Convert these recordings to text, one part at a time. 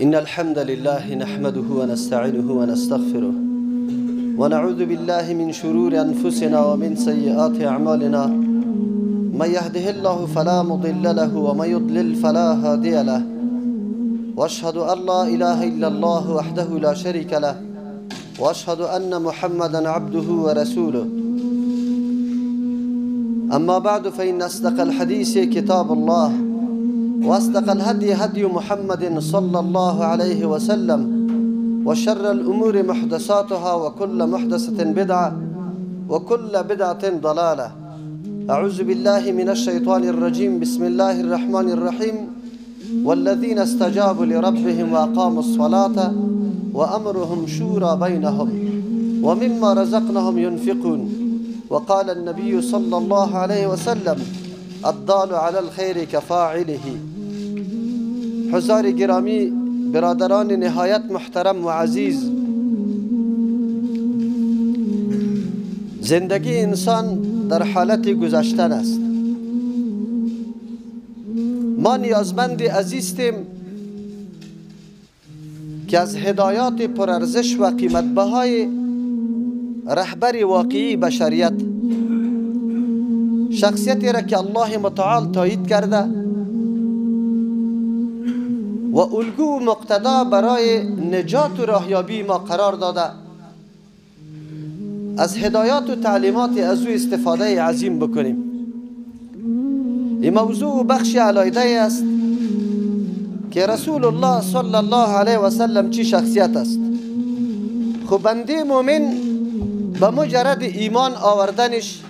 إن الحمد لله نحمده ونستعينه ونستغفره ونعوذ بالله من شرور أنفسنا ومن سيئات أعمالنا، من يهده الله فلا مضل له ومن يضلل فلا هادي له، وأشهد أن لا إله إلا الله وحده لا شريك له، وأشهد أن محمدا عبده ورسوله. أما بعد، فإن أصدق الحديث كتاب الله، وأصدق الهدي هدي محمد صلى الله عليه وسلم، وشر الأمور محدثاتها، وكل محدثة بدعة، وكل بدعة ضلالة. أعوذ بالله من الشيطان الرجيم. بسم الله الرحمن الرحيم. والذين استجابوا لربهم وأقاموا الصلاة وأمرهم شورى بينهم ومما رزقناهم ينفقون. وقال النبي صلى الله عليه وسلم: الضال على الخير كفاعله. حضار گرامی، برادران نهایت محترم و عزیز، زندگی انسان در حالت گذشتن است. ما نیازمند عزیزیم که از هدایات پرارزش و قیمتبهای رهبر واقعی بشریت، شخصیتی را که الله متعال تایید کرده و الگو و مقتدا برای نجات و راهیابی ما قرار داده، از هدایات و تعلیمات از او استفاده عظیم بکنیم. این موضوع بخش علیحده است که رسول الله صلی الله علیه و سلم چی شخصیت است. خب بنده مؤمن به مجرد ایمان آوردنش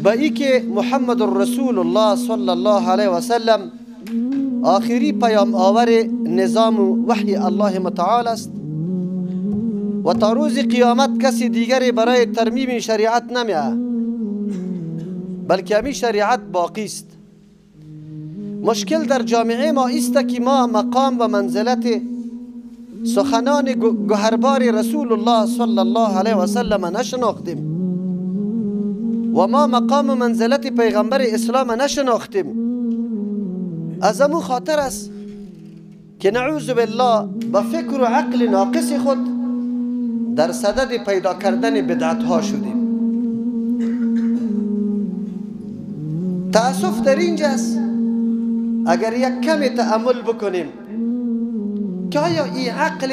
به ای که محمد رسول الله صلی الله علیه و سلم آخری پیام آور نظام و وحی الله متعال است و تا روز قیامت کسی دیگری برای ترمیم شریعت نمیه، بلکه همی شریعت باقی است. مشکل در جامعه ما است که ما مقام و منزلت سخنان گوهربار رسول الله صلی الله علیه و سلم نشناختیم و ما مقام و منزلت پیغمبر اسلام نشناختیم. از امو خاطر است که نعوذ بالله با فکر و عقل ناقص خود در صدد پیدا کردن بدعت ها شدیم. تأسف در اینجاست اگر یک کمی تأمل بکنیم که آیا این عقل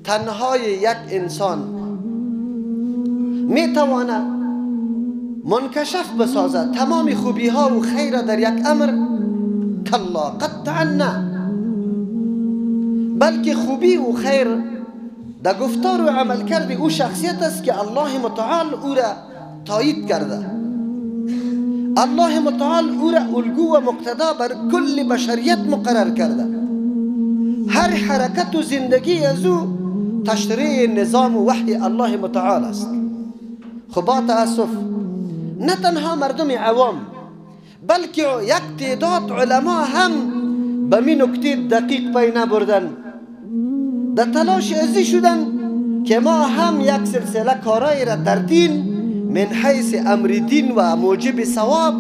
تنهای یک انسان میتواند منکشف بسازد تمام خوبی ها و خیر در یک امر؟ کلا، قطعا نه، بلکه خوبی و خیر در گفتار و عمل کرد او شخصیت است که الله متعال او را تایید کرده. الله متعال او را الگو و مقتدا بر کل بشریت مقرر کرده. هر حرکت و زندگی از او تشریع نظام و وحی الله متعال است. خب با تأسف نه تنها مردم عوام، بلکه یک تعداد علما هم به می نکته دقیق پی نبردن، در تلاش ازی شدن که ما هم یک سلسله کارایی را در دین من حیث امر دین و موجب ثواب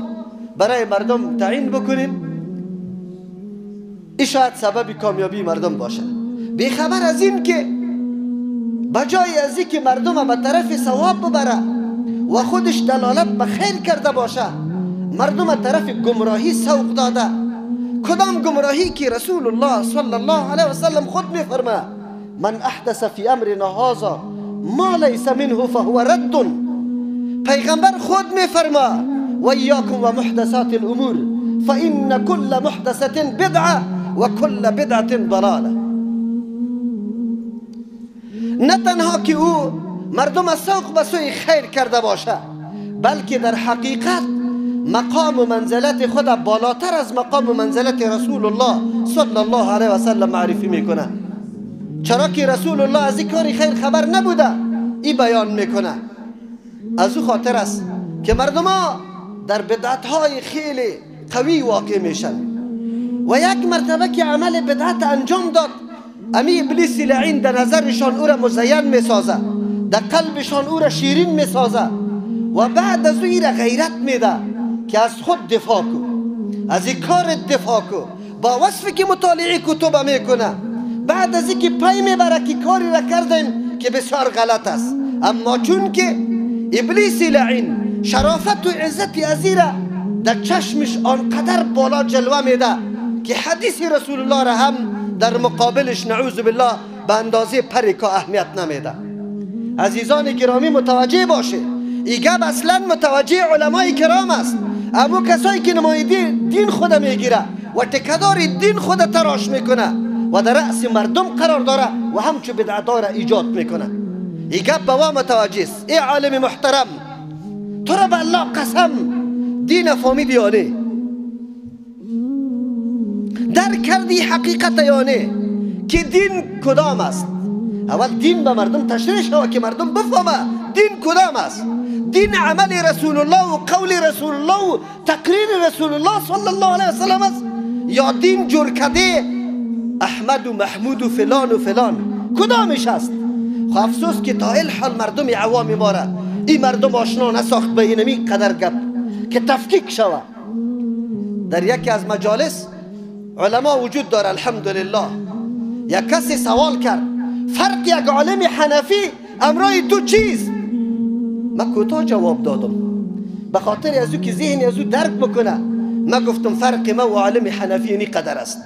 برای مردم تعیین بکنیم. این شاید سبب کامیابی مردم باشه. بیخبر از این که بجای از این که مردم به طرف ثواب ببره و خودش دلالت به خیر کرده باشه، مردم طرف گمراهی سوق داده. کدام گمراهی که رسول الله صلی الله علیه و سلم خود میفرماید: من احدث فی امرنا هذا ما لیس منه فهو رد. پیغمبر خود میفرماید: و ایاکم و محدثات الامور فإن كل محدثة بدعة وكل بدعة ضلالة. نه تنها که او مردم سوق به سوی خیر کرده باشه، بلکه در حقیقت مقام و منزلت خود بالاتر از مقام و منزلت رسول الله صلی الله علیه و سلم معرفی میکنه. چرا که رسول الله از این کار خیر خبر نبوده، ای بیان میکنه. از او خاطر است که مردم ها در بدعت های خیلی قوی واقع میشن و یک مرتبه که عمل بدعت انجام داد، امی ابلیس لعین در نظرشان او را مزین میسازه، در قلبشان او را شیرین میسازه و بعد از او را غیرت میده که از خود دفاع کو، از این کار دفاع کو، با وصفی که مطالعه کتب میکنه، بعد از اینکه پی میبره که کاری را کردیم که بسیار غلط است، اما چون که ابلیس لعین شرافت و عزت ازی را در چشمش آنقدر بالا جلوه میده که حدیث رسول الله را هم در مقابلش نعوذ بالله به اندازه پریکا اهمیت نمیده. عزیزان گرامی متوجه باشه، ای گپ اصلا متوجه علمای کرام است، اما کسایی که نماینده دین خود میگیره و تکدار دین خود تراش میکنه و در رأس مردم قرار داره و همچو بدعت‌ها را ایجاد میکنه. ای گپ به ما متوجه است. ای عالم محترم، تو را به الله قسم، دین فهمیدی یا نه؟ درک کردی حقیقت یا نه که دین کدام است؟ اول دین به مردم تشریح شود که مردم بفهمه دین کدام است. دین عمل رسول الله و قول رسول الله و تقریر رسول الله صلی الله علیه وسلم است یا دین جور کده احمد و محمود و فلان و فلان؟ کدامش است؟ خب افسوس که تا الحال مردم عوام ما را این مردم آشنا نساخت به اینمی قدر گپ که تفکیک شود. در یکی از مجالس علما وجود داره الحمدلله، یک کسی سوال کرد فرق یک عالم حنفی امرای دو چیز؟ من کوتاه جواب دادم به خاطر از او که ذهن از او درک بکنه. من گفتم فرق ما و عالم حنفی اینی قدر است.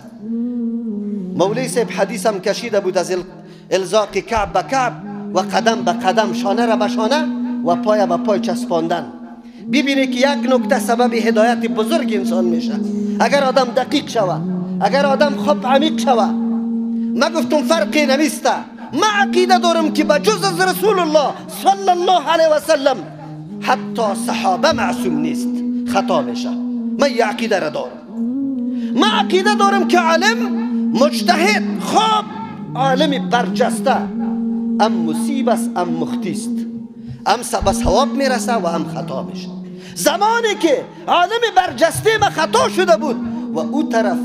مولوی صاحب حدیثم کشیده بود از الزاق کعب به کعب و قدم به قدم، شانه را به شانه و پای به پای چسباندن. ببینی که یک نکته سبب هدایت بزرگ انسان میشه اگر آدم دقیق شوه، اگر آدم خوب عمیق شوه. من گفتم فرقی نمیسته، من عقیده دارم که به جز از رسول الله صلی الله علیه و سلم حتی صحابه معصوم نیست، خطا میشه. من یه عقیده را دارم. من عقیده دارم که عالم مجتهد خوب عالم برجسته ام مصیب است ام مختی است، ام به ثواب میرسه و ام خطا میشه. زمانی که عالم برجسته ما خطا شده بود و او طرف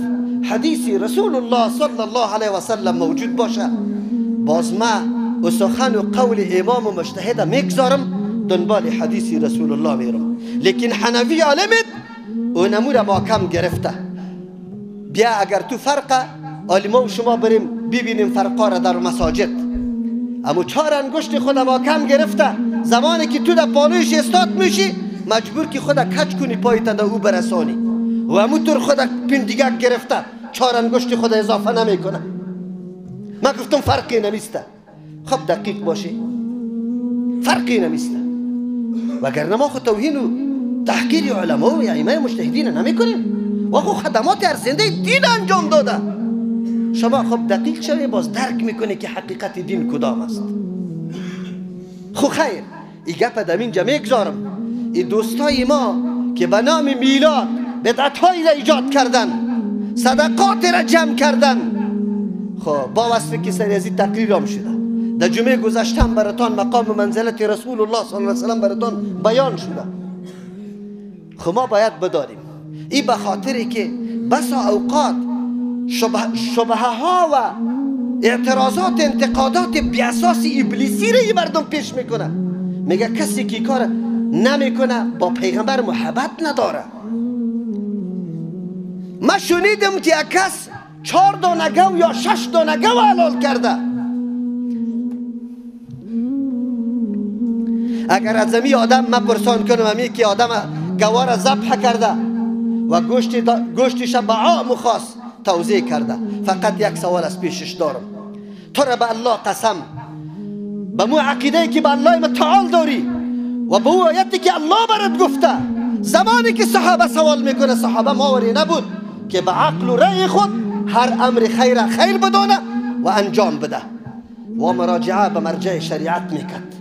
حدیث رسول الله صلی الله علیه و سلم موجود باشه، باز ما و سخن و قول امام و مجتهد میگذارم دنبال حدیث رسول الله میرم. لیکن حنفی عالمت او نمور ما کم گرفته. بیا اگر تو فرق عالما و شما بریم ببینیم فرقا را در مساجد، اما چهار انگشت خود ما کم گرفته. زمانی که تو در پالویش استاد میشی مجبور که خود کج کنی پایت در او برسانی و امو طور خود پندگک گرفته چهار انگشت خود اضافه نمیکنه. من گفتم فرقی نمیسته. خب دقیق باشی، فرقی نمیسته. وگرنه ما خود توهین و تحقیر علما و ائمه مجتهدین نمیکنیم و خود خدمات ارزنده دین انجام داده. شما خب دقیق شوی باز درک میکنی که حقیقت دین کدام است. خب خیر، ای گپ در اینجا میگذارم. ای دوستای ما که به نام میلاد بدعتهایی را ایجاد کردن، صدقات را جمع کردن، خب با وصفی که سر از این تقریر هم شده در جمعه گذشتم براتان مقام و منزلت رسول الله صلی الله علیه وسلم براتان بیان شده. خب ما باید بدانیم این به خاطری که بسا اوقات شبهه ها و اعتراضات انتقادات بی اساس ابلیسی را مردم پیش میکنه. میگه کسی که کار نمیکنه با پیغمبر محبت نداره. من شنیدم که یک کس 4 دانه گو یا 6 دانه گو حلال کرده. اگر از امی آدم من پرسان کنم امی که آدم گوار را ذبح کرده و گوشتش به عام و خاص توزیع کرده، فقط یک سوال از پیشش دارم. تو را به الله قسم، به مو عقیده که به الله متعال داری و به او آیتی که الله برات گفته، زمانی که صحابه سوال میکنه، صحابه ماوری نبود که به عقل و رأی خود هر امر خیر خیر بدانه و انجام بده و مراجعه به مرجع شریعت میکرد،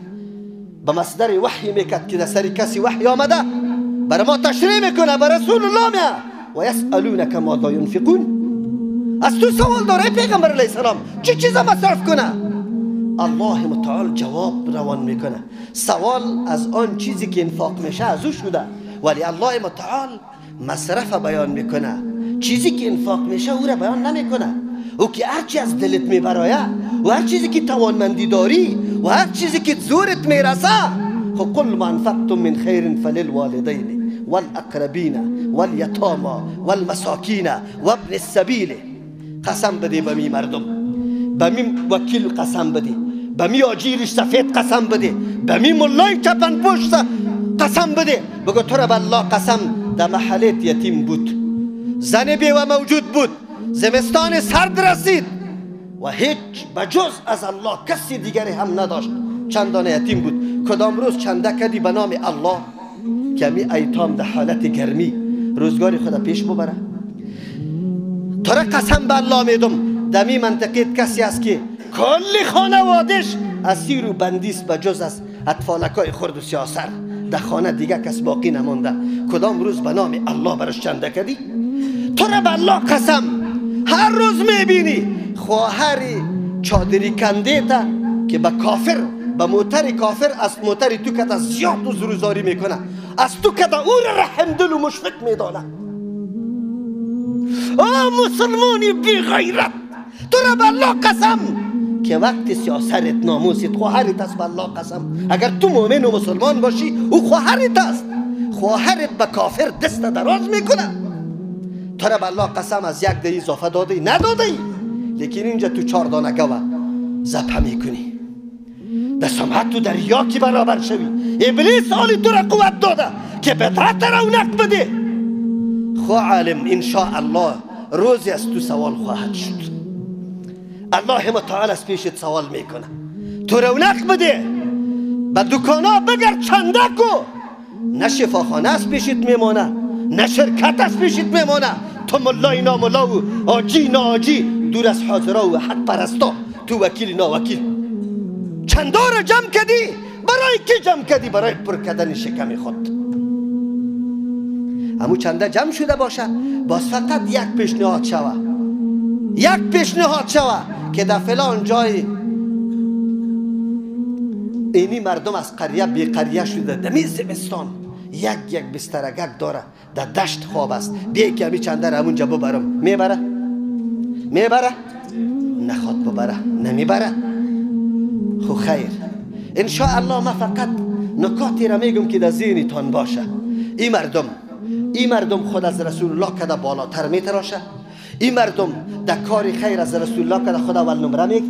به مصدر وحی میکرد که در سر کسی وحی آمده بر ما تشریح میکنه، به رسول الله میه و یسألونک ماذا ینفقون. از تو سوال داره پیغمبر علیه السلام چه چیز مصرف کنه؟ الله متعال جواب روان میکنه. سوال از آن چیزی که انفاق میشه از او شده، ولی الله متعال مصرف بیان میکنه. چیزی که انفاق میشه او را بیان نمیکنه. او که هرچی از دلت میبرایه و هر چیزی که توانمندی داری و هر چیزی که زورت میرسه، خب قل ما انفقتم من خیر فللوالدین والاقربین والیتاما والمساکین و ابن السبیل. قسم بده به می مردم، به می وکیل قسم بده، به می آجیرش سفید قسم بده، به می ملای چپن پشت قسم بده، بگو تو را به الله قسم، در محلت یتیم بود، زن بیوه موجود بود، زمستان سرد رسید و هیچ بجز از الله کسی دیگری هم نداشت، چندان یتیم بود. کدام روز چنده کدی به نام الله که می ایتام در حالت گرمی روزگار خود پیش ببره؟ تو را قسم به الله میدم دمی منطقه کسی است که کل خانوادش اسیر و بندیست بجز از اطفالکای خرد و سیاسر، در خانه دیگه کس باقی نمانده. کدام روز به نام الله برش چنده کدی؟ تو را به الله قسم هر روز میبینی خواهر چادری کنده تا که به کافر، به موتر کافر، از موتر تو کده زیاد و زروزاری میکنه، از تو کده او را رحم دل و مشفق میدانه. آه مسلمانی بی غیرت، تو را به الله قسم که وقت سیاسرت ناموست خواهرت است. به الله قسم اگر تو مؤمن و مسلمان باشی او خواهرت است، خواهرت به کافر دست دراز میکنه. تو را به الله قسم از یک دی اضافه داده نداده، لیکن اینجا تو چهار دانه گوه زپه میکنی، در سمعت تو در یاکی برابر شوی. ابلیس آلی تو را قوت داده که بدعت رونق بده. خو عالم ان شاء الله روزی از تو سوال خواهد شد. الله متعال از پیشت سوال میکنه، تو رونق بده، به دکانا بگر چنده کو، نه شفاخانه از پیشت میمانه، نه شرکت از پیشت میمانه. تو ملای ناملا و آجی ناجی، دور از حاضرا و حق پرستا، تو وکیل ناوکیل. چنده را جمع کدی؟ برای کی جمع کدی؟ برای پر کردن شکم خود. امو چنده جمع شده باشه، باز فقط یک پیشنهاد شوه، یک پیشنهاد شوه که در فلان جای اینی مردم از قریه بی قریه شده، در زمستان یک یک بسترگک داره، در دشت خواب است، بیا که همی چنده را همونجا ببرم. میبره؟ میبره؟ نخواد ببره، نمیبره. خو خیر ان شاء الله ما فقط نکاتی را میگم که در ذهنتان باشه. این مردم خود از رسول الله کده بالاتر میتراشه، این مردم در کار خیر از رسول الله کده خود اول نمره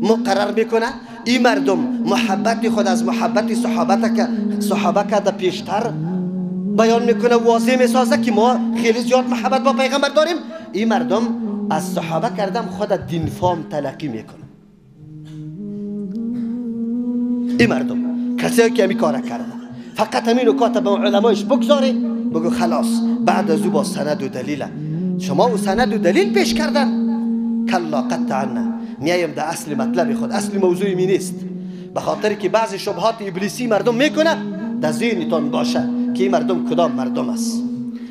مقرر میکنه، این مردم محبت خود از محبت صحابه کده پیشتر بیان میکنه، واضح میسازه که ما خیلی زیاد محبت با پیغمبر داریم. این مردم از صحابه کردم خود دین فام تلقی میکنه. این مردم کسایی که همین کار کرده فقط همین نکات به علمایش بگذاره، بگو خلاص بعد از او با سند و دلیل شما و سند و دلیل پیش کردن. کلا قطعا میایم در اصل مطلب خود، اصل موضوع می نیست، به خاطر که بعض شبهات ابلیسی مردم میکنه در ذهنتان باشه که این مردم کدام مردم است.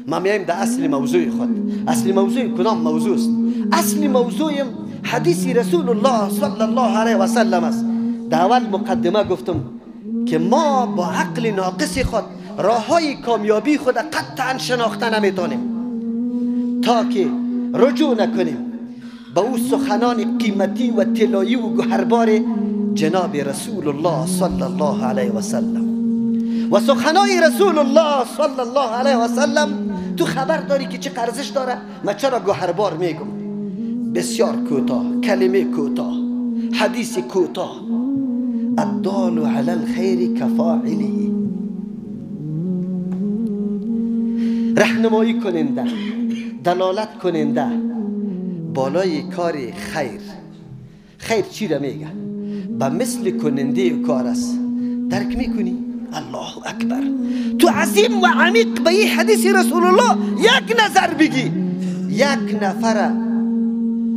ما میایم در اصل موضوع خود. اصل موضوع کدام موضوع است؟ اصل موضوع حدیث رسول الله صلی الله علیه و سلم است. در اول مقدمه گفتم که ما با عقل ناقص خود راه های کامیابی خود قطعا شناخته نمیتونیم تا که رجوع نکنیم به او سخنان قیمتی و طلایی و گوهربار جناب رسول الله صلی الله علیه و سلم. و سخنای رسول الله صلی الله علیه و سلم تو خبر داری که چه ارزش داره؟ من چرا گوهربار میگم؟ بسیار کوتاه، کلمه کوتاه، حدیث کوتاه. الدال علی الخیر کفاعله، رهنمایی کننده، دلالت کننده بالای کار خیر. خیر چی را میگه؟ به مثل کننده کار است. درک میکنی؟ الله اکبر. تو عظیم و عمیق به این حدیث رسول الله یک نظر بگی. یک نفر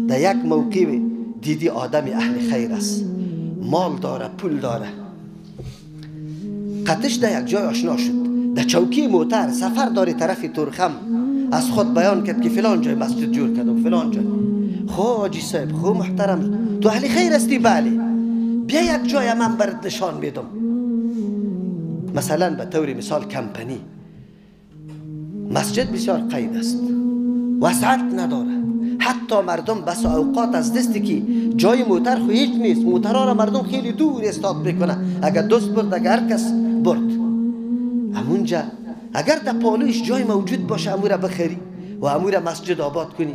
در یک موقع دیدی آدم اهل خیر است، مال داره، پول داره، قطش در یک جای آشنا شد، در چوکی موتر سفر داره طرف ترخم، از خود بیان کرد که فلان جای مسجد جور کردم، فلان جای. خو حاجی صاحب، خو محترم، تو اهل خیر هستی؟ بله. بیا یک جای من برات نشان میدم. مثلا به طور مثال کمپنی مسجد بسیار قید است، وسعت نداره، حتی مردم بس اوقات از دستی که جای موتر خو هیچ نیست، موترها را مردم خیلی دور استاد میکنه، اگر دوست برد، اگر هر کس برد. همونجا اگر در پالویش جای موجود باشه امو را بخری و امو را مسجد آباد کنی.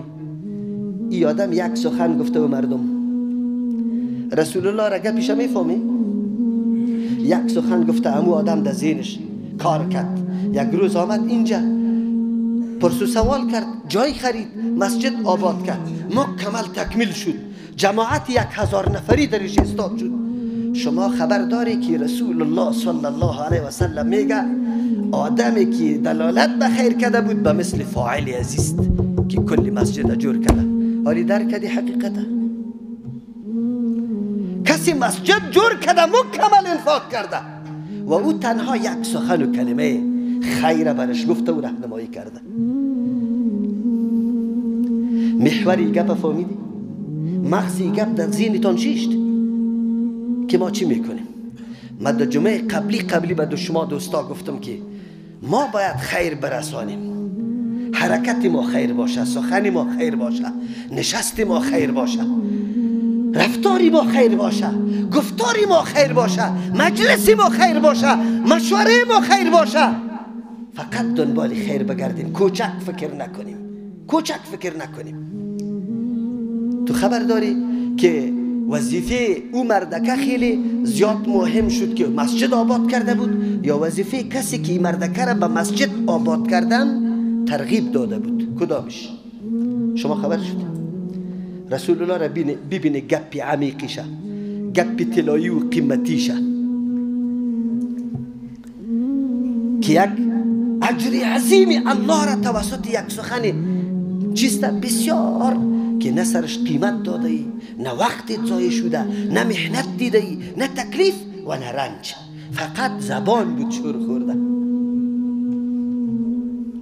ای آدم یک سخن گفته به مردم، رسول الله را گپیش میفهمی؟ یک سخن گفته، امو آدم در ذهنش کار کرد. یک روز آمد اینجا پرسو سوال کرد، جای خرید، مسجد آباد کرد، مکمل تکمیل شد، جماعت 1000 نفری درش استاد شد. شما خبر داری که رسول الله صلی الله علیه و سلم میگه آدمی که دلالت به خیر کرده بود به مثل فاعل عزیست که کل مسجد جور کرده. آری در کدی حقیقته؟ کسی مسجد جور کرده، مکمل انفاق کرده و او تنها یک سخن و کلمه خیر برش گفته و راهنمایی کرده. محوری گپ فهمیدی؟ مغزی گپ در ذهنتان شیشت که ما چی میکنیم؟ ما در جمعه قبلی به شما دوستا گفتم که ما باید خیر برسانیم، حرکت ما خیر باشه، سخن ما خیر باشه، نشست ما خیر باشه، رفتاری ما خیر باشه، گفتاری ما خیر باشه، مجلس ما خیر باشه، مشوره ما خیر باشه. فقط دنبال خیر بگردیم، کوچک فکر نکنیم، کوچک فکر نکنیم. تو خبر داری که وظیفه او مردکه خیلی زیاد مهم شد که مسجد آباد کرده بود، یا وظیفه کسی که این مردکه را به مسجد آباد کردن ترغیب داده بود؟ کدامش؟ شما خبر شد؟ رسول الله را ببینه گپی عمیقیشه، گپی طلایی و قیمتیشه که یک اجر عظیم الله را توسط یک سخن چیست بسیار که نه سرش قیمت داده ای، نه وقت ضایع شده، نه محنت دیده ای، نه تکلیف و نه رنج، فقط زبان بود شور خورده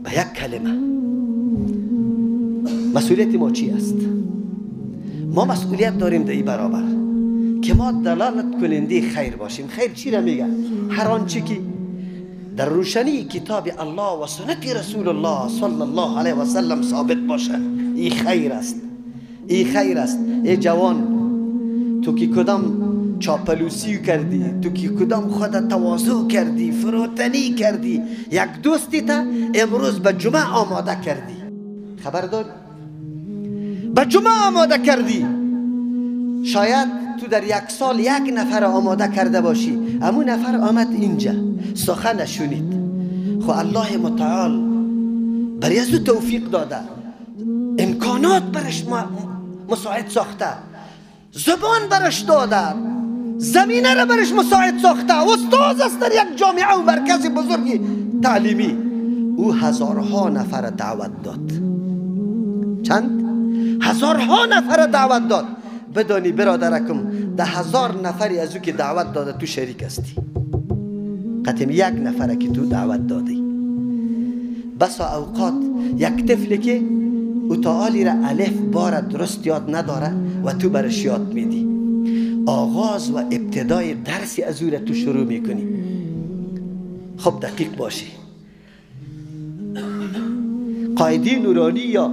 به یک کلمه. مسئولیت ما چی است؟ ما مسئولیت داریم در این برابر که ما دلالت کننده خیر باشیم. خیر چی را میگه؟ هر آنچه که در روشنی کتاب الله و سنت رسول الله صلی الله علیه و سلم ثابت باشه، این خیر است، این خیر است. ای جوان، تو که کدام چاپلوسی کردی، تو که کدام خود تواضع کردی، فروتنی کردی، یک دوستی تا امروز به جمعه آماده کردی، خبر داری؟ به جمعه آماده کردی. شاید تو در یک سال یک نفر آماده کرده باشی، امو نفر آمد اینجا سخن شنید، خو الله متعال برای از او توفیق داده، امکانات برش مساعد ساخته، زبان برش داده، زمینه را برش مساعد ساخته، استاد است در یک جامعه و مرکز بزرگی تعلیمی. او هزارها نفر دعوت داد. چند؟ هزارها نفر دعوت داد. بدانی برادرکم، ده 1000 نفری از او که دعوت داده تو شریک هستی، قطعا یک نفره که تو دعوت دادی. بسا اوقات یک طفلی که او تعالی را الف بار درست یاد نداره و تو برش یاد میدی، آغاز و ابتدای درسی از او را تو شروع میکنی. خب دقیق باشی، قاعده نورانی یا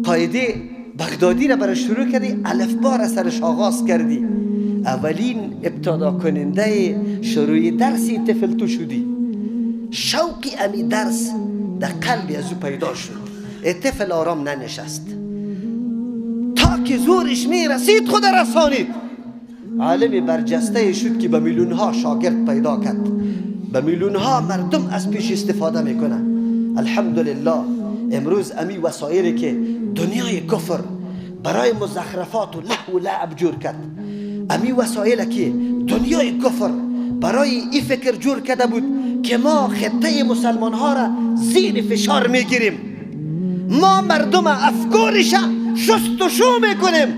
قاعده بغدادی را برای شروع کردی، الف بار سرش آغاز کردی، اولین ابتدا کننده شروع درسی طفل تو شدی. شوقی امی درس در قلب از او پیدا شد. طفل آرام ننشست تا که زورش می رسید خود رسانید. عالم برجسته شد که به میلیون ها شاگرد پیدا کرد، به میلیون ها مردم از پیش استفاده میکنه. الحمدلله امروز امی وسایلی که دنیای کفر برای مزخرفات و لهو و لعب جور کرد، امی وسایلی که دنیای کفر برای این فکر جور کرده بود که ما خطه مسلمان ها را زیر فشار میگیریم، ما مردم افکارش شست و شو میکنیم.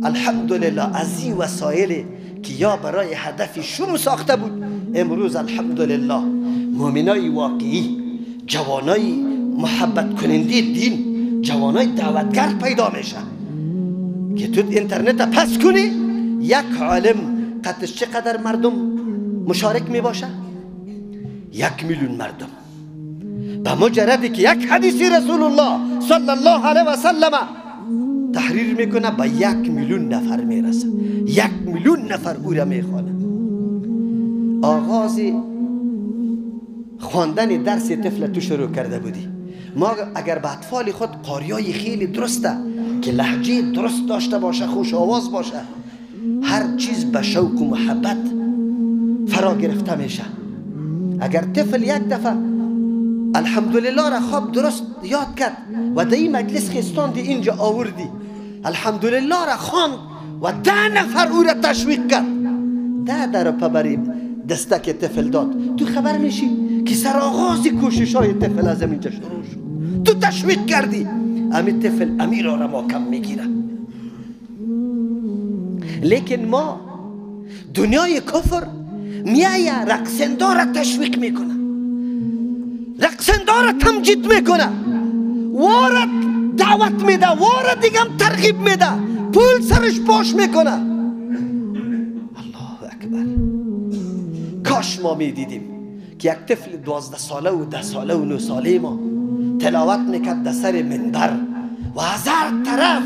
الحمدلله از این وسایلی که یا برای هدف شوم ساخته بود، امروز الحمدلله مؤمنای واقعی، جوانای محبت کننده دین، جوانای دعوتگر پیدا میشه که تو اینترنت پس کنی یک عالم قدش چقدر مردم مشارک میباشه؟ 1 میلیون مردم. به مجردی که یک حدیث رسول الله صلی الله علیه و سلم تحریر میکنه به 1 میلیون نفر میرسه، 1 میلیون نفر او را میخوانه. آغاز خواندن درس طفل تو شروع کرده بودی. ما اگر به اطفال خود قاریای خیلی درسته که لهجه درست داشته باشه، خوش آواز باشه، هر چیز به شوق و محبت فرا گرفته میشه. اگر طفل یک دفعه الحمدلله را خواب درست یاد کرد و در این مجلس خستاندی اینجا آوردی، الحمدلله را خواند و 10 نفر او را تشویق کرد، 10 در پبری دستک طفل داد، تو خبر میشی که سرآغاز کوشش های طفل از اینجا شروع شد. تو تشویق کردی، امی طفل امیر را ما کم میگیره. لیکن ما دنیای کفر میایه رقصنده را تشویق میکنه، رقصنده را تمجید میکنه، وارد دعوت میده، وارد دیگه هم ترغیب میده، پول سرش پاش میکنه. الله اکبر. کاش ما میدیدیم که یک طفل 12 ساله و 10 ساله و 9 ساله ما تلاوت میکرد در سر منبر و از هر طرف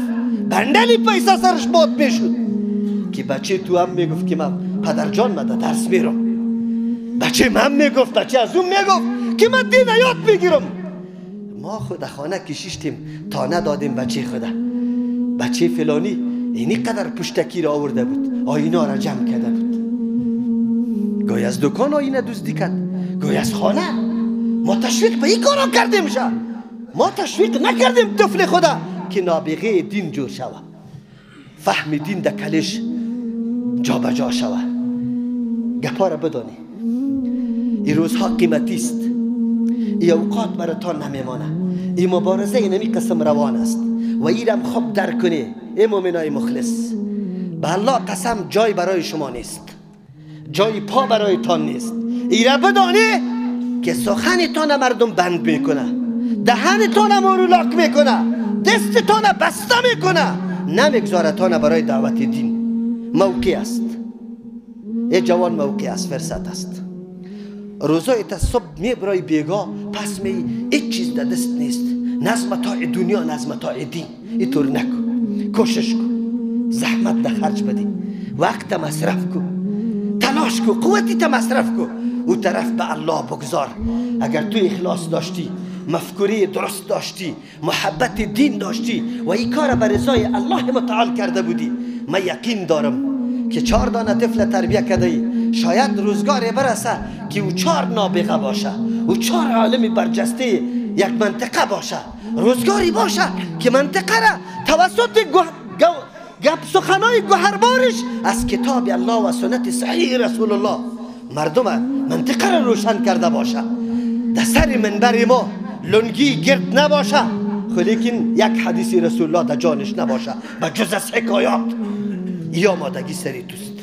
بندلی پیسه سرش باد میشد، که بچه تو هم میگفت که من پدر جان من درس میرم، بچه من میگفت، بچه از اون میگفت که من دین یاد میگیرم. ما خود خانه کشیشتیم تا ندادیم بچه خدا، بچه فلانی اینی قدر پشتکی را آورده بود، آینا را جمع کرده بود، گاهی از دکان آینه دزدی کرد، گاهی از خانه. ما تشویق به این کارا کردیم شه، ما تشویق نکردیم طفل خدا که نابغه دین جور شوه، فهم دین در کلش جا به جا شوه. گپا را بدانی، این روزها قیمتی است، این اوقات براتان نمیمانه، این مبارزه اینمی قسم روان است و ایرم خوب درک کنی ای مؤمنای مخلص. به الله قسم جای برای شما نیست، جای پا برایتان نیست. ایره بدانی که سخنتان مردم بند میکنه، دهنتان مرولاک میکنه، دستتان بسته میکنه، نمیگذارتان برای دعوت دین. موقع است ای جوان، موقع است، فرصت است. روزای تا صبح میبرای بیگاه پس می هیچ چیز در دست نیست، نظم تا دنیا، نظم تا دین. اینطور نکن، کوشش کن، زحمت در خرج بدی، وقت مصرف کن، تلاش کن، قوتی تا مصرف کن، او طرف به الله بگذار. اگر تو اخلاص داشتی، مفکوری درست داشتی، محبت دین داشتی و این کار به رضای الله متعال کرده بودی، من یقین دارم که 4 دانه طفل تربیه کرده ای، شاید روزگار برسه که او 4 نابغه باشه، او 4 عالم برجسته یک منطقه باشه، روزگاری باشه که منطقه را توسط گپ سخنای گوهربارش از کتاب الله و سنت صحیح رسول الله مردم منطقه را روشن کرده باشه. در سر منبر ما لنگی گرد نباشه، لیکن یک حدیث رسول الله در جانش نباشه به جز از حکایات. یا آمادگی سری توست.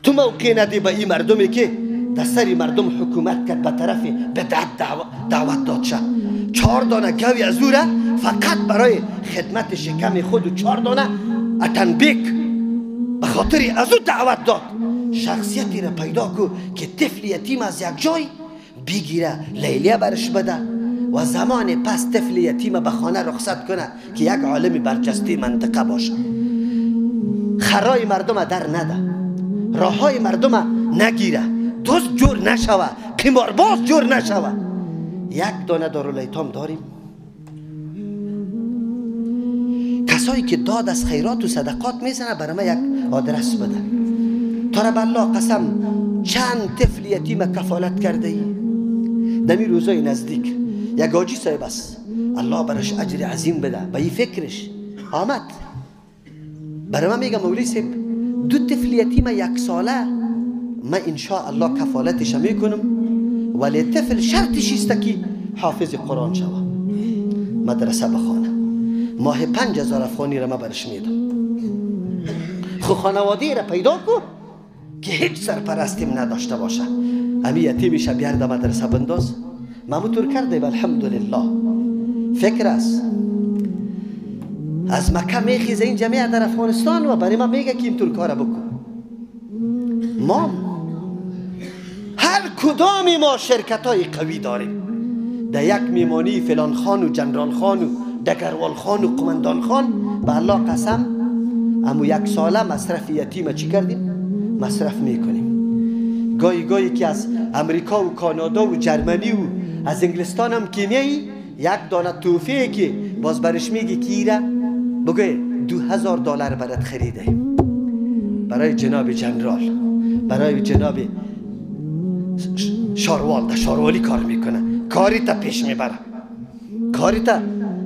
تو موقع ندی به این مردمی که در سر مردم حکومت کرد، به طرف بدعت دعوت داد شه. 4 دانه گوی از او را فقط برای خدمت شکم خود و 4 دانه اتنبیک به خاطر از او دعوت داد. شخصیتی را پیدا کو که طفل یتیم از یک جای بگیره، لیلیه برش بده و زمان پس طفل یتیم به خانه رخصت کنه که یک عالم برجسته منطقه باشه. خرای مردم در نده، راههای مردم نگیره، دزد جور نشوه، قمارباز جور نشوه. یک دانه دارالایتام داریم، کسایی که داد از خیرات و صدقات میزنه برای ما یک آدرس بده. تا به الله قسم چند طفل یتیم کفالت کرده ای؟ دمی روزای نزدیک یک حاجی صاحب است، الله برش اجر عظیم بده، به این فکرش آمد برای من میگه مولوی صاحب 2 طفل یتیم 1 ساله من انشاء الله کفالتش میکنم، ولی طفل شرطش است که حافظ قرآن شوه، مدرسه بخوانه، ماه 5000 افغانی را من برش میدم. خو خانواده را پیدا کو که هیچ سرپرستیم نداشته باشه، امی یتیمش بیار در مدرسه بنداز. ما کرده الحمدلله. فکر است از مکه میخیزه این جمعه در افغانستان و برای ما میگه که اینطور کار بکن. ما هر کدام ما شرکت های قوی داریم، در یک میمانی فلان خان و جنرال خان و دگروال خان و قمندان خان، به الله قسم امو 1 ساله مصرف یتیم چی کردیم؟ مصرف میکنیم. گاهی گاهی که از امریکا و کانادا و جرمنی و از انگلستان هم که میایی، یک دانه توفیه که باز برش میگی که ایره بگه $2000 برات خریده، برای جناب جنرال، برای جناب شاروال، در شاروالی کار میکنه، کاری تا پیش میبره، کاری تا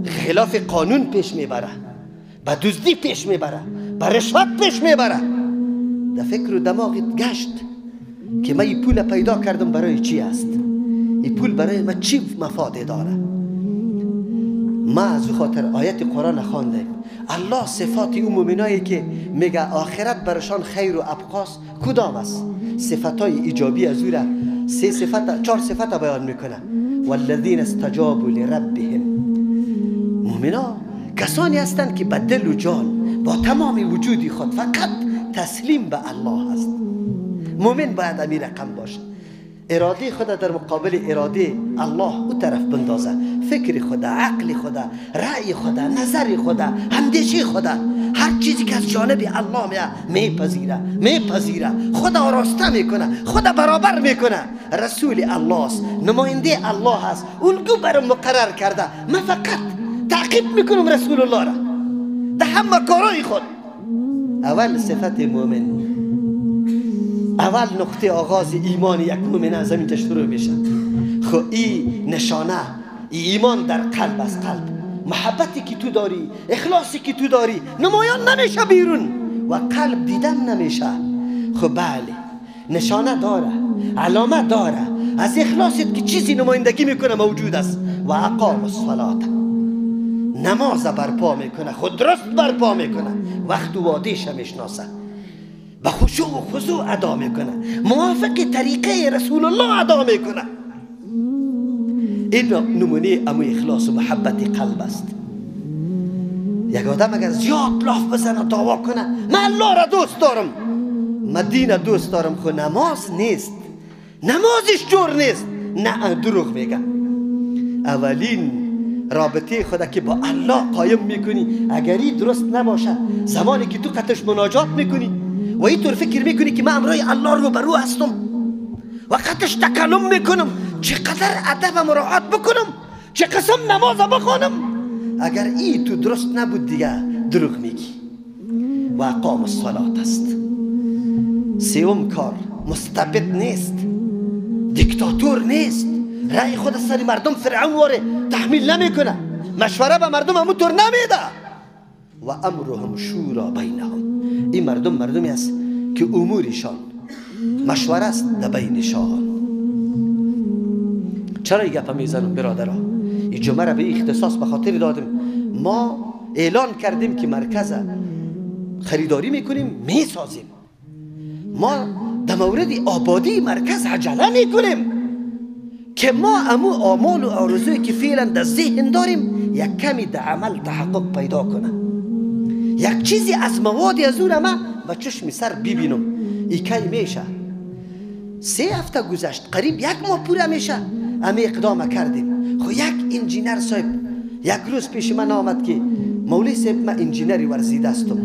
خلاف قانون پیش میبره، به دزدی پیش میبره، به رشوت پیش میبره. در فکر و دماغت گشت که من این پول پیدا کردم برای چی است؟ این پول برای من چی مفاده داره؟ ما از او خاطر آیت قرآن خواندیم. الله صفات او مؤمنایی که میگه آخرت برشان خیر و ابقاس کدام است؟ صفتای ایجابی از او را سه صفت، چهار صفت بیان میکنه. والذین استجابوا لربهم، مؤمنا کسانی هستند که به دل و جان با تمام وجودی خود فقط تسلیم به الله است. مؤمن باید امیر رقم باشه، اراده خود در مقابل اراده الله او طرف بندازه، فکر خود، عقل خود، رأی خود، نظر خود، اندیشه خود، هر چیزی که از جانب الله میپذیره، میپذیره، خود آراسته میکنه، خود برابر میکنه. رسول الله است، نماینده الله است، الگو برام مقرر کرده، من فقط تعقیب میکنم رسول الله را در همه کارهای خود. اول صفت مؤمن، اول نقطه آغاز ایمان یک مؤمن از همینجا شروع میشه. خب این نشانه ایمان در قلب است. قلب محبتی که تو داری، اخلاصی که تو داری نمایان نمیشه بیرون و قلب دیدن نمیشه. خب بله، نشانه داره، علامه داره، از اخلاصت که چیزی نمایندگی میکنه موجود است. و اقام الصلاة، نماز برپا میکنه، خود درست برپا میکنه، وقت و وادیش میشناسه، به خشوع و خضوع ادا میکنه، موافق طریقه رسول الله ادا میکنه. این نمونه امو اخلاص و محبت قلب است. یک آدم اگر زیاد لاف بزنه، دعوا کنه، من الله را دوست دارم، من دین دوست دارم، خو نماز نیست، نمازش جور نیست، نه دروغ میگه. اولین رابطه خدا که با الله قایم میکنی اگر این درست نباشه، زمانی که تو قطش مناجات میکنی و اینطور فکر میکنی که من امرای الله رو برو هستم و قطش تکلم میکنم، چقدر ادب مراعات بکنم، چه قسم نماز بخوانم، اگر این تو درست نبود دیگه دروغ میگی. و اقام الصلاة است. سوم کار، مستبد نیست، دیکتاتور نیست، رأی خود سر مردم فرعون واره تحمیل نمیکنه، مشوره به مردم همونطور نمیده. و امرهم شورا بینهم، این مردم مردمی است که امورشان مشوره است در بینشان. چرا این گپه میزنم برادرها؟ این جمعه را به اختصاص به خاطر دادم. ما اعلان کردیم که مرکز خریداری میکنیم، میسازیم. ما در مورد آبادی مرکز عجله میکنیم که ما امو آمال و آرزویی که فعلا در ذهن داریم یک کمی در عمل تحقق پیدا کنه، یک چیزی از مواد از اون ما به چشم سر ببینم. ای کی میشه؟ 3 هفته گذشت، قریب 1 ماه پوره میشه امی اقدام کردیم. خب یک انجینر صاحب یک روز پیش من آمد که مولوی صاحب من انجینری ورزیده هستم،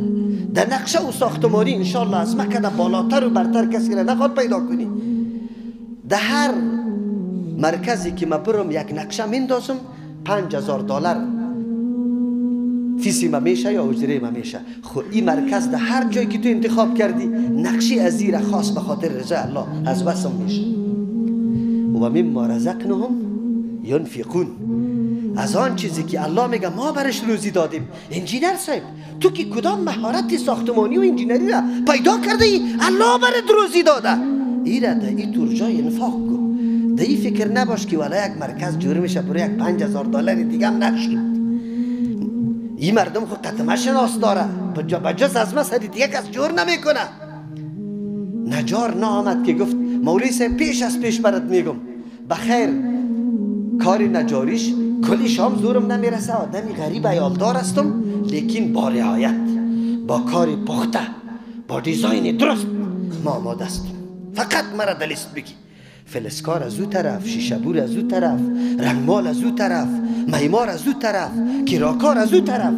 در نقشه و ساختمانی انشالله از من کده بالاتر و برتر کسی را نخواد پیدا کنی. در هر مرکزی که من برم یک نقشه میندازم $5000 فیسی ما میشه یا اجره ما میشه. خب این مرکز در هر جایی که تو انتخاب کردی نقشه از را خاص به خاطر رضای الله از وسم میشه. و مما رزقناهم ینفقون، از آن چیزی که الله میگه ما برش روزی دادیم. انجینر صاحب تو که کدام مهارت ساختمانی و انجینری را پیدا کرده ای، الله برات روزی داده، ای را در این طور جای انفاق کن. در این فکر نباش که والا یک مرکز جور میشه برای یک $5000 دیگه هم نشد. این مردم خود قطمه شناس داره، بجز از ما سری دیگه کس جور نمیکنه. نجار نآمد که گفت مولوی صاحب پیش از پیش برات میگم بخیر کار نجاریش کلی شام زورم نمیرسه، آدمی غریب عیالدار هستم، لیکن با رعایت، با کار پخته، با دیزاین درست ما آماده هستم، فقط مرا در لیست بگی. فلسکار از او طرف، شیشه‌بور از او طرف، رنگمال از او طرف، معمار از او طرف، کراکار از او طرف.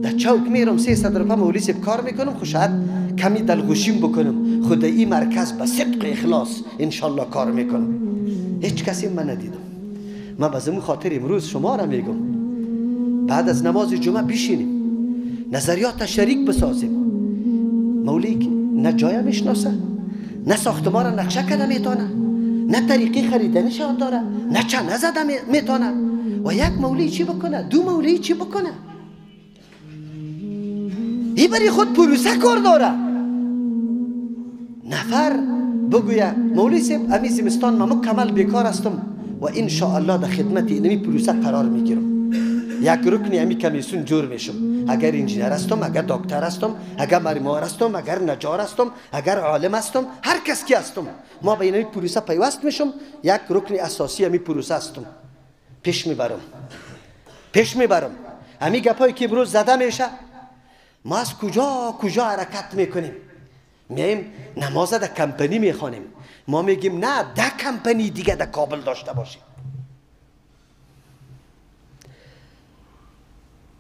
در چوک میرم 300 روپه مولی صاحب کار میکنم، خو شاید کمی دلغوشیم بکنم، خود این مرکز به صدق اخلاص انشالله کار میکنم. هیچ کسی من ندیدم. من به زمین خاطر امروز شما را میگم بعد از نماز جمعه بشینیم نظریات شریک بسازیم. مولی نه جای میشناسه، نه ساختمان را نقشه کرده میتونه، نه طریقی خریدنش داره، نه چنه زده میتونه. و یک مولی چی بکنه، دو مولی چی بکنه؟ ای برای خود پروسه کار داره. نفر بگویه مولی صاحب امی زمستان من مکمل بیکار هستم و انشاءالله در خدمت اینمی پروسه قرار میگیرم، یک رکنی امی کمیسون جور میشم، اگر انجینر هستم، اگر دکتر هستم، اگر معمار هستم، اگر نجار هستم، اگر عالم هستم، هر کس کی هستم، ما به اینمی پروسه پیوست میشم، یک رکن اساسی امی پروسه هستم، پیش میبرم، پیش میبرم. امی گپایی که امروز زده میشه، ما از کجا کجا حرکت میکنیم؟ میایم نماز در کمپنی میخوانیم، ما میگیم نه ده کمپنی دیگه در کابل داشته باشیم.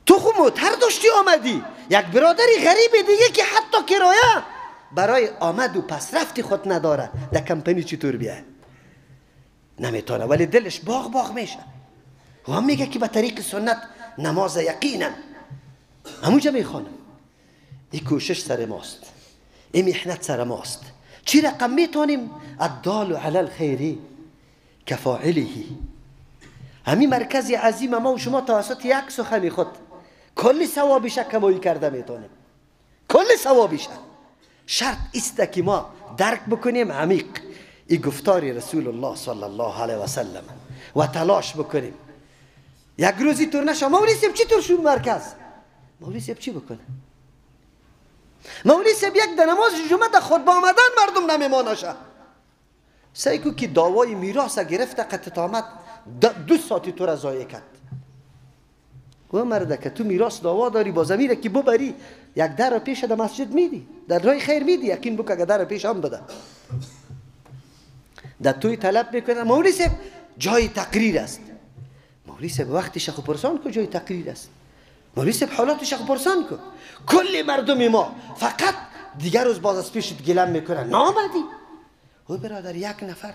تو خو موتر داشتی آمدی، یک برادری غریب دیگه که حتی کرایه برای آمد و پس رفتی خود نداره، در کمپنی چطور بیه؟ نمیتونه، ولی دلش باغ باغ میشه. و هم میگه که به طریق سنت نماز یقینا همونجا میخوانم. این کوشش سر ماست، این محنت سر ماست. چی رقم میتونیم؟ الدال علی الخیری کفاعله. همین مرکز عظیم ما و شما توسط یک سخن خود کل ثوابش کمایی کرده میتونیم، کل ثوابش. شرط است که ما درک بکنیم عمیق این گفتار رسول الله صلی الله علیه و سلم و تلاش بکنیم. یک روزی طور نشه مولی صاحب چی طور شد مرکز؟ مولی صاحب چی بکنه؟ مولی صاحب یک در نماز جمعه در خطبه آمدن مردم نمیمانشه. سعی کو که دعوای میراث گرفته قطعت آمد 2 ساعتی تو را ضایع کرد. گو مرده که تو میراث دعوا داری با زمینه که ببری یک در پیش در مسجد میدی، در راه خیر میدی، یقین بکن اگه در پیش هم بده در توی طلب میکنه. مولی صاحب جای تقریر است. مولی صاحب وقتی شیخ پرسان کو جای تقریر است. مولی صاحب حالات شیخ پرسان کو. کل مردم ما فقط دیگر روز باز از پیشت گلم میکنن نامدی. او برادر یک نفر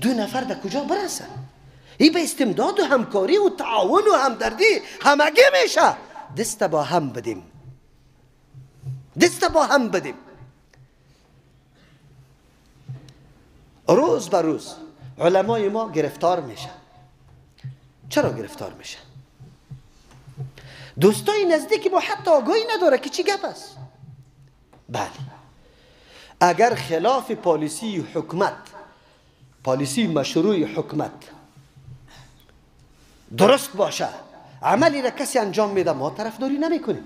دو نفر در کجا برسن؟ این به استمداد و همکاری و تعاون و همدردی همگی میشه. دست با هم بدیم، دست با هم بدیم. روز به روز علمای ما گرفتار میشه. چرا گرفتار میشه؟ دوستای نزدیک ما حتی آگاهی نداره که چی گپ است. بله، اگر خلاف پالیسی حکومت، پالیسی مشروع حکومت درست باشه، عملی را کسی انجام میده ما طرفداری نمیکنیم.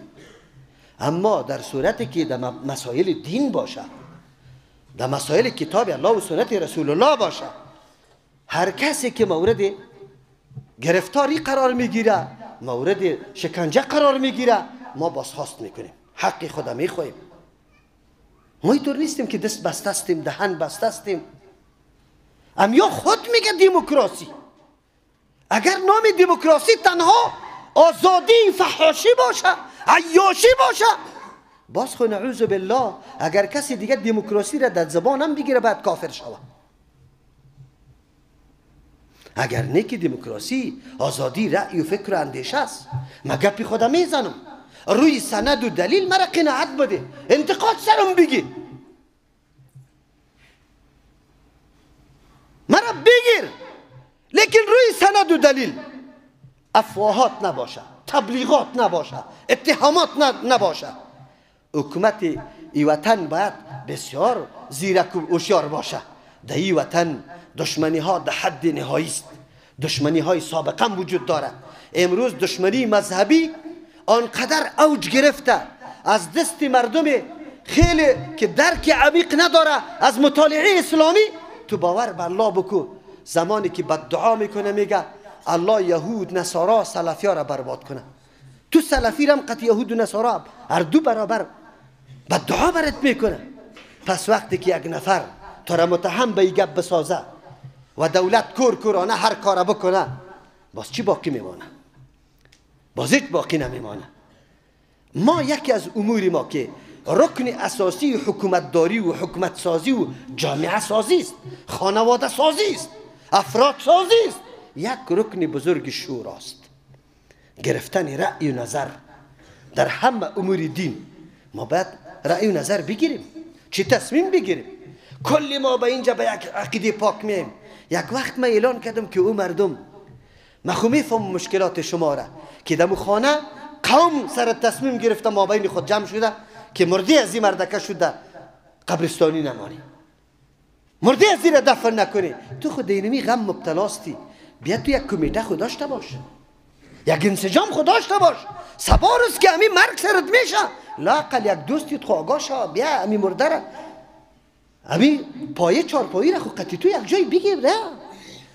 اما در صورتی که در مسائل دین باشه، در مسائل کتاب الله و سنت رسول الله باشه، هر کسی که مورد گرفتاری قرار میگیره، مورد شکنجه قرار میگیره، ما بازخواست میکنیم، حق خود میخواهیم. ما اینطور نیستیم که دست بسته هستیم، دهن بسته هستیم. ام یا خود میگه دموکراسی. اگر نام دموکراسی تنها آزادی فحاشی باشه، عیاشی باشه، باز خو نعوذ بالله اگر کسی دیگه دموکراسی را در زبان هم بگیره باید کافر شوه. اگر نه که دموکراسی آزادی رأی و فکر و اندیشه است. من گپی خودم میزنم، روی سند و دلیل مرا قناعت بده، انتقاد سرم بگیر، مرا بگیر، لیکن روی سند و دلیل. افواهات نباشه، تبلیغات نباشه، اتهامات نباشه. حکومت ای وطن باید بسیار زیرک و هوشیار باشه. در ای وطن دشمنی ها در حد نهایی است، دشمنی های سابقه وجود داره. امروز دشمنی مذهبی آنقدر اوج گرفته از دست مردم خیلی که درک عمیق نداره از مطالعه اسلامی. تو باور به الله بکو، زمانی که بد دعا میکنه میگه الله یهود نصارا سلفی را برباد کنه. تو سلفی رم قط یهود و نصارا هر دو برابر بد دعا برات میکنه. پس وقتی که یک نفر تو را متهم به گپ بسازه و دولت کور کورانه هر کار بکنه، باز چی باقی میمانه؟ باز هیچ باقی نمیمانه. ما یکی از امور ما که رکن اساسی حکومتداری و حکومت سازی و جامعه سازی است، خانواده سازی است، افراد سازی است، یک رکن بزرگ شوراست. گرفتن رأی و نظر در همه امور دین. ما باید رأی و نظر بگیریم، چه تصمیم بگیریم. کل ما به اینجا به یک عقیده پاک میم. یک وقت ما اعلان کردم که او مردم ما خو میفهم مشکلات شما را که در خانه قوم سر تصمیم گرفته ما بین خود جمع شده که مردی از این مردکه شده قبرستانی نمانی، مردی از این را دفن نکنی. تو خود اینمی غم مبتلاستی، بیا تو یک کمیته خود داشته باش، یک انسجام خود داشته باش. سبا روز که امی مرگ سرت میشه لااقل یک دوستی تو آگاه شو، بیا امی مرده را امی پایه چهار پایی را خود قطعی تو یک جای بگیر،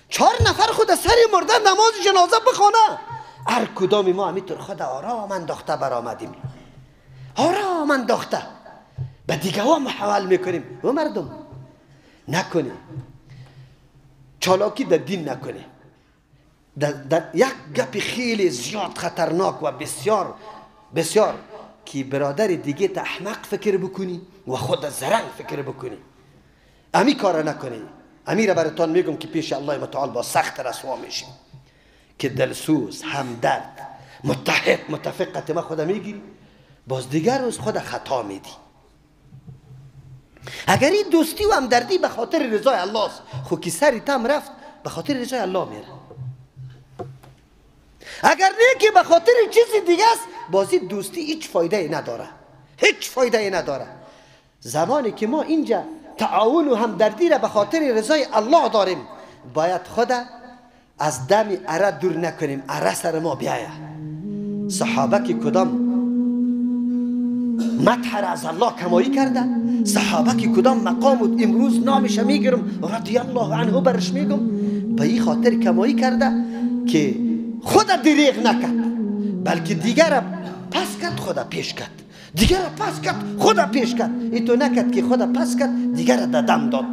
چهار نفر خود از سر مرده نماز جنازه بخوانه. هر کدام ما همیطور خود آرام انداخته برآمدیم، آرام انداخته به دیگه ها محول میکنیم. و مردم نکنیم چالاکی در دین، نکنیم در یک گپ خیلی زیاد خطرناک و بسیار بسیار که برادر دیگه تا احمق فکر بکنی و خود زرنگ فکر بکنی. امی کار نکنی. امی را براتان میگم که پیش الله متعال با سخت رسوا میشیم که دلسوز، همدرد، متحد، متفقت ما خود میگیری، باز دیگر روز خود خطا میدی. اگر این دوستی و همدردی به خاطر رضای الله است، خو که سری تم رفت به خاطر رضای الله میره. اگر نه که به خاطر چیز دیگه است، بازی دوستی هیچ فایده نداره، هیچ فایده نداره. زمانی که ما اینجا تعاون و همدردی را به خاطر رضای الله داریم، باید خود از دم اره دور نکنیم، اره سر ما بیایه. صحابه که کدام مدح را از الله کمایی کرده، صحابه که کدام مقام بود امروز نامش میگیرم رضی الله عنه برش میگم، به این خاطر کمایی کرده که خود دریغ نکرد، بلکه دیگر پس کرد خود پیش کرد، دیگر پس کرد خود پیش کرد. این تو نکرد که خود پس کرد، دیگر دم داد.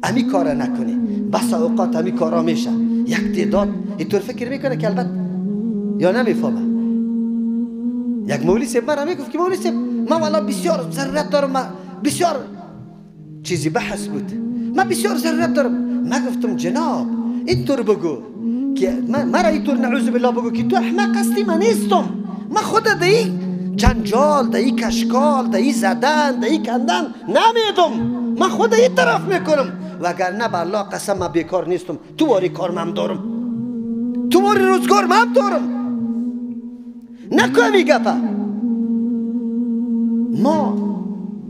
امی کار نکنی. بس اوقات امی کارا میشه. یک تعداد اینطور فکر میکنه که البته یا نمیفهمه. یک مولوی صاحب مرا میگفت که مولوی صاحب من والا بسیار ضرورت دارم، من بسیار چیزی بحث بود، من بسیار ضرورت دارم. من گفتم جناب اینطور بگو که مرا اینطور نعوذ بالله بگو که تو احمق هستی، من نیستم. من خود در جنجال، در کشکال، در زدن، در کندن نمیدم، من خود این طرف میکنم، وگرنه به الله قسم من بیکار نیستم. تو واری کار من دارم، تو واری روزگار من دارم. نکو گپه. ما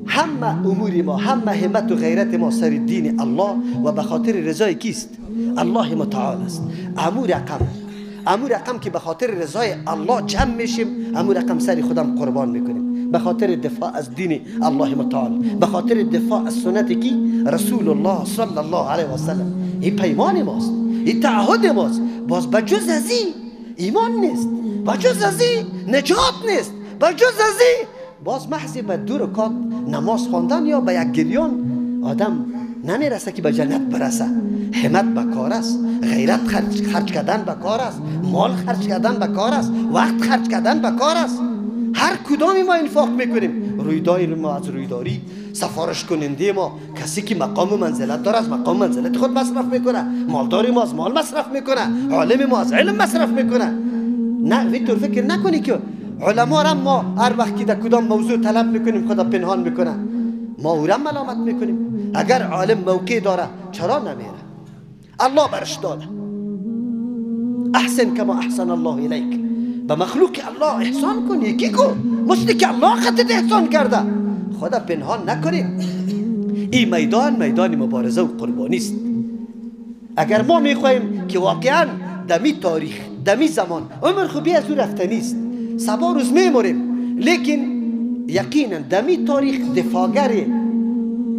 همه امور ما، همه همت و غیرت ما سر دین الله و به خاطر رضای کیست؟ الله متعال است. امو رقم که به خاطر رضای الله جمع میشیم، امو رقم سر خودم قربان میکنیم به خاطر دفاع از دین الله متعال، به خاطر دفاع از سنت کی؟ رسول الله صلی الله علیه و سلم. این پیمان ماست، این تعهد ماست. باز بجز از این ایمان نیست، بجز از این نجات نیست، بجز از این باز محض به دو رکعت نماز خواندن یا به یک گریان آدم نمیرسه که به جنت برسه. همت به کار است، غیرت خرج کردن به کار است، مال خرج کردن به کار است، وقت خرج کردن به کار است. هر کدامی ما انفاق میکنیم، رویداری ما از رویداری، سفارش کننده ما کسی که مقام و منزلت داره از مقام منزلت خود مصرف میکنه، مالداری ما از مال مصرف میکنه، عالم ما از علم مصرف میکنه. نه اینطور فکر نکنی که علما را ما هر وقت که در کدام موضوع طلب میکنیم خدا پنهان میکنه، ما او را ملامت میکنیم. اگر عالم موقع داره چرا نمیره؟ الله برش داده. احسن کما احسن الله الیک، به مخلوق الله احسان کن، یکی کن مثل که الله خودت احسان کرده. خدا پنهان نکنیم. این میدان میدان مبارزه و قربانی است. اگر ما میخواهیم که واقعا دمی تاریخ دمی زمان عمر خوبی از او رفته نیست، سبا روز میموریم، لیکن یقینا دمی تاریخ دفاعگر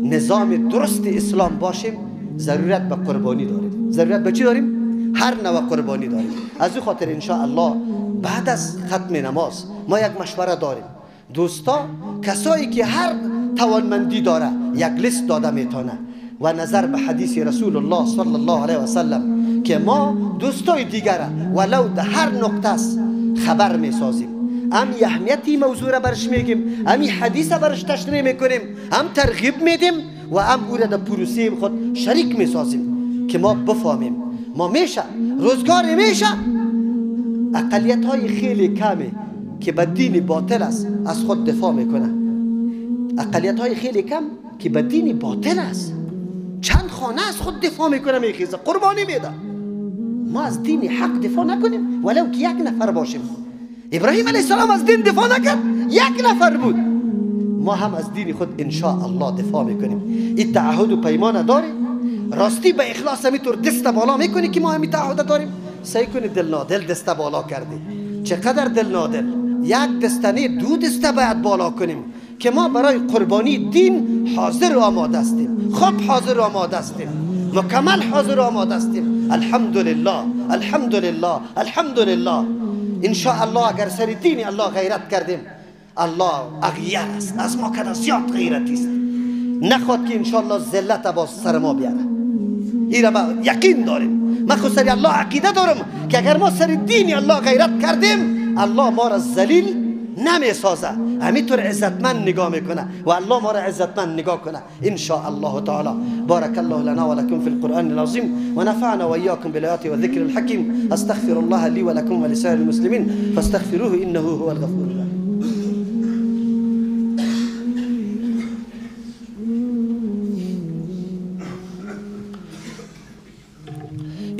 نظام درست اسلام باشیم، ضرورت به قربانی داریم. ضرورت به چی داریم؟ هر نوع قربانی داریم. از او خاطر ان شاء الله بعد از ختم نماز ما یک مشوره داریم. دوستا کسایی که هر توانمندی داره یک لیست داده میتونه و نظر به حدیث رسول الله صلی الله علیه و سلم که ما دوستای دیگره ولو در هر نقطه است خبر میسازیم. هم اهمیت موضوع را برش میگیم، هم حدیث برش تشریح میکنیم، هم ترغیب میدیم و هم او را در پروسه خود شریک میسازیم که ما بفهمیم. ما میشه روزگار میشه اقلیت های خیلی کمه که به دین باطل است از خود دفاع میکنه. اقلیت های خیلی کم که به دین باطل است، چند خانه از خود دفاع میکنه، میخیزه، قربانی میده. ما از دین حق دفاع نکنیم ولو که یک نفر باشیم. ابراهیم علیه السلام از دین دفاع نکرد، یک نفر بود. ما هم از دین خود ان شاء الله دفاع میکنیم. این تعهد و پیمان داریم، راستی به اخلاص همینطور دست بالا میکنی که ما همین تعهد داریم. سعی کنی دل نادل دست بالا کردی، چقدر دل نادل، یک دستنه دو دسته باید بالا کنیم که ما برای قربانی دین حاضر و آماده هستیم. خب حاضر و آماده هستیم، مکمل حاضر و آماده هستیم. الحمدلله الحمدلله الحمدلله. ان شاء الله اگر سر دین الله غیرت کردیم، الله اغیر است، از ما کده زیاد غیرتی است، نخواد که ان شاء الله ذلت باز سر ما بیاره. این ما یقین داریم. من خود سر الله عقیده دارم که اگر ما سر دین الله غیرت کردیم، الله ما را ذلیل نمی سازه، همینطور عزتمند نگاه میکنه و الله ما را عزتمند نگاه کنه ان شاء الله تعالی. بارك الله لنا ولكم في القرآن العظيم ونفعنا وإياكم بالآيات والذكر الحكيم. استغفر الله لي ولكم ولسائر المسلمين فاستغفروه إنه هو الغفور الرحيم.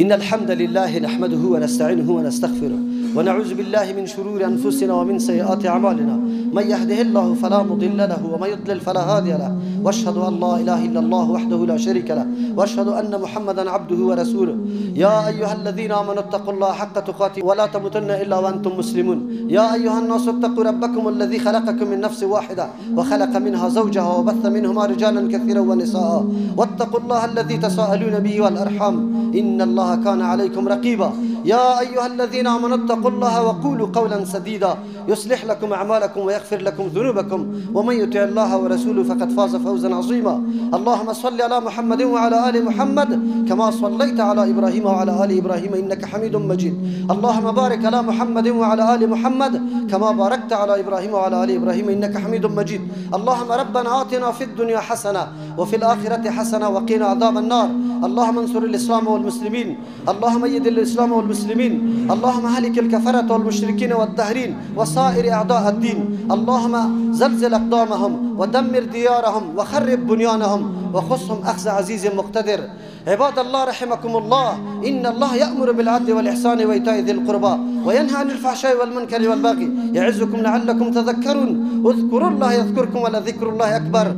إن الحمد لله نحمده ونستعينه ونستغفره ونعوذ بالله من شرور أنفسنا ومن سيئات أعمالنا. من يهده الله فلا مضل له ومن يضلل فلا هادي له، وأشهد أن لا إله إلا الله وحده لا شريك له، وأشهد أن محمدا عبده ورسوله. يا أيها الذين آمنوا اتقوا الله حق تقاته ولا تموتن إلا وأنتم مسلمون. يا أيها الناس اتقوا ربكم الذي خلقكم من نفس واحدة وخلق منها زوجها وبث منهما رجالا كثيرا ونساء، واتقوا الله الذي تساءلون به والأرحام إن الله كان عليكم رقيبا. يا أيها الذين آمنوا اتقوا الله وقولوا قولا سديدا يصلح لكم أعمالكم ويغفر لكم ذنوبكم، ومن يطع الله ورسوله فقد فاز فوزا عظيما. اللهم صل على محمد وعلى آل محمد كما صليت على إبراهيم وعلى آل إبراهيم إنك حميد مجيد. اللهم بارك على محمد وعلى آل محمد كما باركت على إبراهيم وعلى آل إبراهيم إنك حميد مجيد. اللهم ربنا آتنا في الدنيا حسنة وفي الآخرة حسنة وقنا عذاب النار. اللهم انصر الإسلام والمسلمين، اللهم أيد الإسلام والمسلمين، اللهم هلك الكفرة والمشركين والدهرين وسائر أعداء الدين. اللهم زلزل أقدامهم ودمر ديارهم وخرب بنيانهم وخصهم أخذ عزيز مقتدر. عباد الله رحمكم الله، إن الله يأمر بالعدل والإحسان وإيتاء ذي القربى وينهى عن الفحشاء والمنكر والبغي يعظكم لعلكم تذكرون. اذكروا الله يذكركم ولذكر الله أكبر.